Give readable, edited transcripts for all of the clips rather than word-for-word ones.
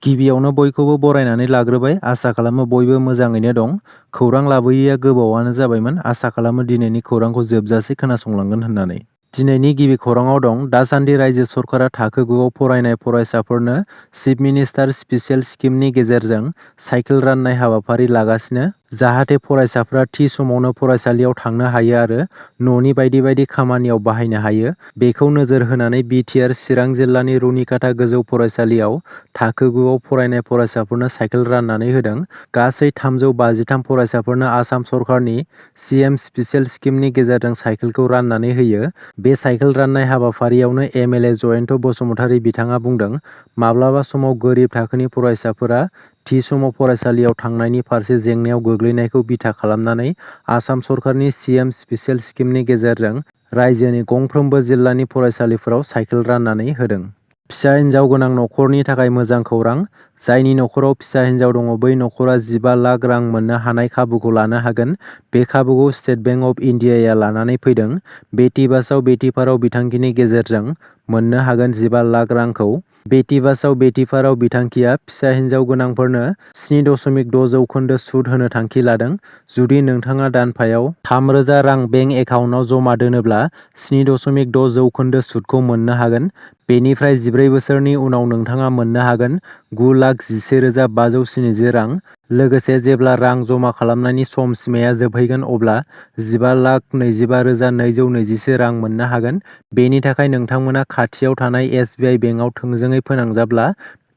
गिबियावनो बयखौबो बरायनानै लाग्रोबाय। आसा खालामो बयबो मोजाङैनो दं। खौरां लाबोयैया गोबावानो जाबायमोन। आसा खालामो दिनैनि खौरांखौ जोबजासे खोनासंलांगोन होननानै। दिनैनि गिबि खौराङाव दं दासान्दि रायजो सरकारा थाखो 9आव फरायनाय फरायसाफोरनो चिफ मिनिस्टार स्पेसियेल स्किमनि गेजेरजों साइकेल राननाय हाबाफारि लागासिनो। जाहाथे फरायसाफ्रा थि समावनो फरायसालियाव थांनो हायो आरो न'नि बायदि बायदि खामानियाव बाहायनो हायो। बेखौ नोजोर होनानै बिटिआर चिरां जिल्लानि रुनिकाटा गोजौ फरायसालियाव थाखो 9आव फरायनाय फरायसाफोरनो साइकेल राननानै होदों। गासै 353 फरायसाफोरनो आसाम सरकारनि सिएम स्पेसियेल स्किमनि गेजेरजों साइकेलखौ राननानै होयो। बे साइकेल राननाय हाबाफारियावनो एमएलए जयन्त बसुमतारी बिथाङा बुंदों, माब्लाबा समाव गोरिब थाखोनि फरायसाफोरा थि समाव फरायसालियाव थांनायनि फारसे जेंनायाव गोग्लैनायखौ बिथा खालामनानै आसाम सरकारनि सिएम स्पेसियेल स्किमनि गेजेरजों रायजोनि गंफ्रोमबो जिल्लानि फरायसालिफोराव साइकेल राननानै होदों। फिसा हिन्जाव गोनां नखरनि थाखाय मोजां खौरां। जायनि नखराव फिसा हिन्जाव दङ बै नखरा 15 लाख रां मोननो हानाय खाबुखौ लानो हागोन। बे खाबुखौ स्टेट बेंक अफ इन्डियाया लानानै फैदों। बेटि बाचाव बेटि पढ़ाओ बिथांखिनि गेजेरजों मोननो हागोन 15 लाख रांखौ। बेटि बाचाव बेटि पढ़ाओ बिथांखिया फिसा हिन्जाव गोनांफोरनो 7.6% सुद होनो थांखि लादों। जुदि नोंथाङा दानफायाव 3,000 रां बेंक एकाउन्टआव जमा दोनोब्ला 7.6% सुदखौ मोननो हागोन। बेनिफ्राय 14 बोसोरनि उनाव नोंथाङा मोननो हागोन 9,11,570 रां। लोगोसे जेब्ला रां जमा खालामनायनि सम सिमाया जोबहैगोन अब्ला 15,25,221 रां मोननो हागोन। बेनि थाखाय नोंथांमोना खाथियाव थानाय एसबिआइ बेंकआव थोंजोङै फोनांजाब्ला,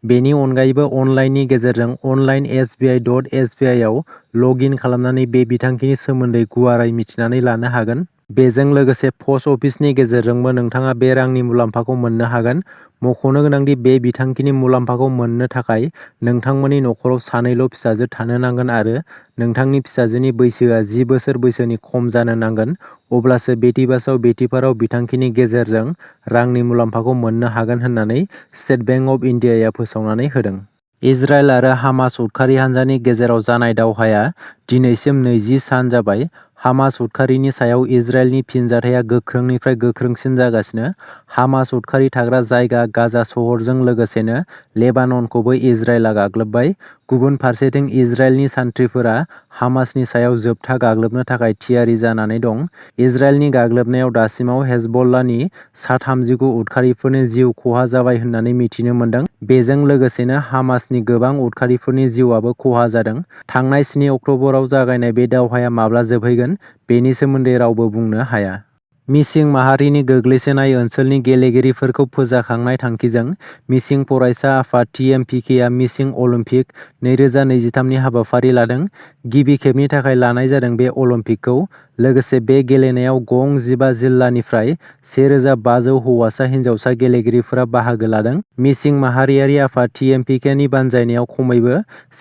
बेनि अनगायैबो अनलाइननि गेजेरजों online.sbi.sbi आव लग इन खालामनानै बे बिथांखिनि सोमोन्दै गुवारै मिथिनानै लानो हागोन। बेजों लोगोसे पस्ट अफिसनि गेजेरजोंबो नोंथाङा बे रांनि मुलाम्फाखौ मोननो हागोन। मख'नो गोनांदि बे बिथांखिनि मुलाम्फाखौ मोननो थाखाय नोंथांमोननि नखराव सानैल' फिसाजो थानो नांगोन आरो नोंथांनि फिसाजोनि बैसोआ 10 बोसोर बैसोनि खम जानो नांगोन। अब्लासो बेटि बाचाव बेटि पढ़ाओ बिथांखिनि गेजेरजों रांनि मुलाम्फाखौ मोननो हागोन होननानै स्टेट बेंक अफ इन्डियाया फोसावनानै होदों। इजराइल आरो हामास उदखारि हान्जानि गेजेराव जानाय दावहाया दिनैसिम 20 सान जाबाय। हामास उदखारिनि सायाव इजराइलनि फिनजाथाया गोख्रोंनिफ्राय गोख्रोंसिन जागासिनो। हामास उदखारि थाग्रा जायगा गाजा सहरजों लोगोसेनो लेबाननखौबो इजराइलआ गाग्लोबबाय। गुबुन फारसेथिं इजराइलनि सान्थ्रिफोरा हामासनि सायाव जोबथा गाग्लोबनो थाखाय थियारि जानानै दं। इजराइलनि गाग्लोबनायाव दासिमाव हेजबल्लानि सा 39 उदखारिफोरनि जिउ खहा जाबाय होननानै मिथिनो मोन्दों। बेजों लोगोसेनो हामासनि गोबां उदखारिफोरनि जिउआबो खहा जादों। थांनाय 7 अक्ट'बराव जागायनाय बे दावहाया माब्ला जोबहैगोन बेनि सोमोन्दै रावबो बुंनो हाया। मिसिं माहारिनि गोग्लैसोनाय ओनसोलनि गेलेगिरिफोरखौ फोजाखांनाय थांखिजों मिसिं फरायसा आफाद टिएमपिकेआ मिसिं अलिम्पिक 2023 नि हाबाफारि लादों। गिबि खेबनि थाखाय लानाय जादों बे अलिम्पिकखौ। लोगोसे बे गेलेनायाव गं 15 जिल्लानिफ्राय 1,500 हौवासा हिन्जावसा गेलेगिरिफोरा बाहागो लादों। मिसिं माहारियारि आफाद टिएमपिकेनि बानजायनायाव खमैबो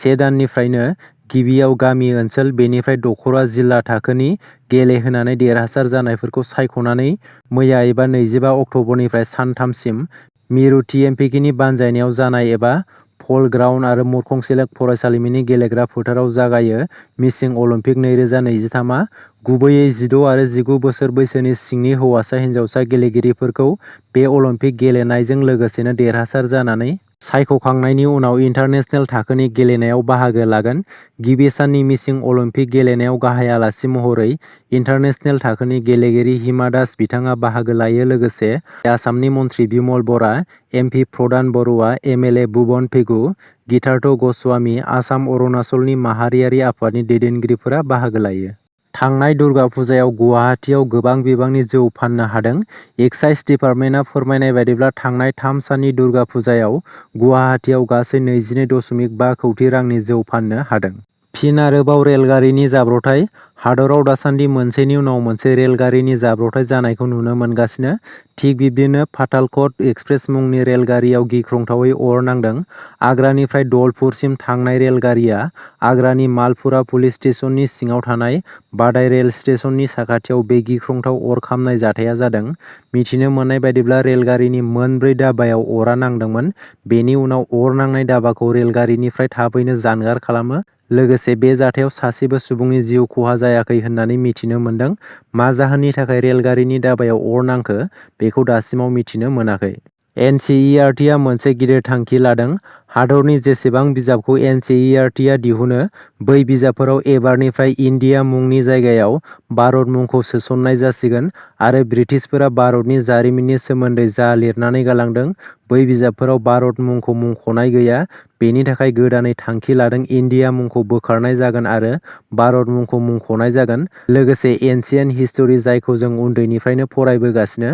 1 दाननिफ्रायनो गिबियाव गामि ओनसोल, बेनिफ्राय दख'रा जिल्ला थाखोनि गेलेहोनानै देरहासार जानायफोरखौ सायख'नानै मैया एबा 25 अक्ट'बरनिफ्राय सानथामसिम मिरु टिएमपिकेनि बानजायनायाव जानाय एबा पल ग्राउन्ड आरो मुरखंसेलेक फरायसालिमानि गेलेग्रा फोथाराव जागायो। मिसिं अलिम्पिक 2023 आ गुबैयै 16 आरो 19 बोसोर बैसोनि सिंनि हौवासा हिन्जावसा गेलेगिरिफोरखौ बे अलिम्पिक गेलेनायजों लोगोसेनो देरहासार जानानै सायख'खांनायनि उनाव इन्टारनेशनेल थाखोनि गेलेनायाव बाहागो लागोन। गिबि साननि मिसिं अलिम्पिक गेलेनायाव गाहाय आलासि महरै इन्टारनेशनेल थाखोनि गेलेगिरि हिमा दास बिथाङा बाहागो लायो। लोगोसे आसामनि मन्त्रि बिमल बरा, एमपि प्रदान बरुवा, एमएलए भुबन पेगु, गितार्थ गस्वामी, आसाम अरुणाचलनि माहारियारि आफादनि दैदेनगिरिफोरा बाहागो लायो। थांनाय दुर्गा फुजायाव गुवाहाटीआव गोबां बिबांनि जौ फाननो हादों। एक्साइज डिपार्टमेन्टआ फोरमायनाय बायदिब्ला थांनाय 3 साननि दुर्गा फुजायाव गुवाहाटीआव गासै 22.5 कौटि रांनि जौ फाननो हादों। फिन आरोबाव रेलगारिनि जाब्रबथाय। हादराव दासान्दि मोनसेनि उनाव मोनसे रेलगारिनि जाब्रबथाय जानायखौ नुनो मोनगासिनो। थिग बिब्दिनो पातालकट एक्सप्रेस मुंनि रेलगारियाव गिख्रंथावै अर नांदों। आग्रानिफ्राय धलपुरसिम थांनाय रेलगारिया आग्रानि मालपुरा पुलिस स्टेशननि सिङाव थानाय बादाय रेल स्टेशननि साखाथियाव बे गिख्रंथाव अर खामनाय जाथाया जादों। मिथिनो मोननाय बायदिब्ला रेलगारिनि मोन 4 दाब्बायाव अरा नांदोंमोन। बेनि उनाव अर नांनाय दाब्बाखौ रेलगारिनिफ्राय थाबैनो जानगार खालामो। लोगोसे बे जाथायाव सासेबो सुबुंनि जिउ खहा जायाखै होननानै मिथिनो मोन्दों। मा जाहोननि थाखाय रेलगारिनि दाब्बायाव अर नांखो बेखौ दासिमाव मिथिनो मोनाखै। एनसिइआरटिआ मोनसे गिदिर थांखि लादों। हादरनि जेसेबां बिजाबखौ एनसिइआरटिआ दिहुनो, बै बिजाबफोराव एबारनिफ्राय इन्डिया मुंनि जायगायाव भारत मुंखौ सोसननाय जासिगोन आरो ब्रिटिशफोरा भारतनि जारिमिननि सोमोन्दै जा लिरनानै गालांदों, बै बिजाबफोराव भारत मुंखौ मुंख'नाय गैया। बेनि थाखाय गोदानै थांखि लादों इन्डिया मुंखौ बोखारनाय जागोन आरो भारत मुंखौ मुंख'नाय जागोन। लोगोसे एन्सियेन्ट हिस्टरि जायखौ जों उन्दैनिफ्रायनो फरायबोगासिनो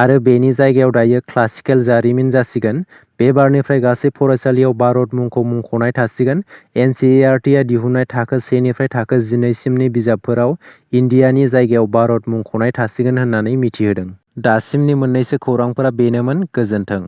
आरो बेनि जायगायाव दायो क्लासिकेल जारिमिन जासिगोन। बे बारनिफ्राय गासै फरायसालियाव भारत मुंखौ मुंख'नाय थासिगोन। एनसिइआरटिआ दिहुननाय थाखो 1 निफ्राय थाखो 12 सिमनि बिजाबफोराव इन्डियानि जायगायाव भारत मुंख'नाय थासिगोन होननानै मिथिहोदों। दासिमनि मोननैसो खौरांफोरा बेनोमोन। गोजोन्थों।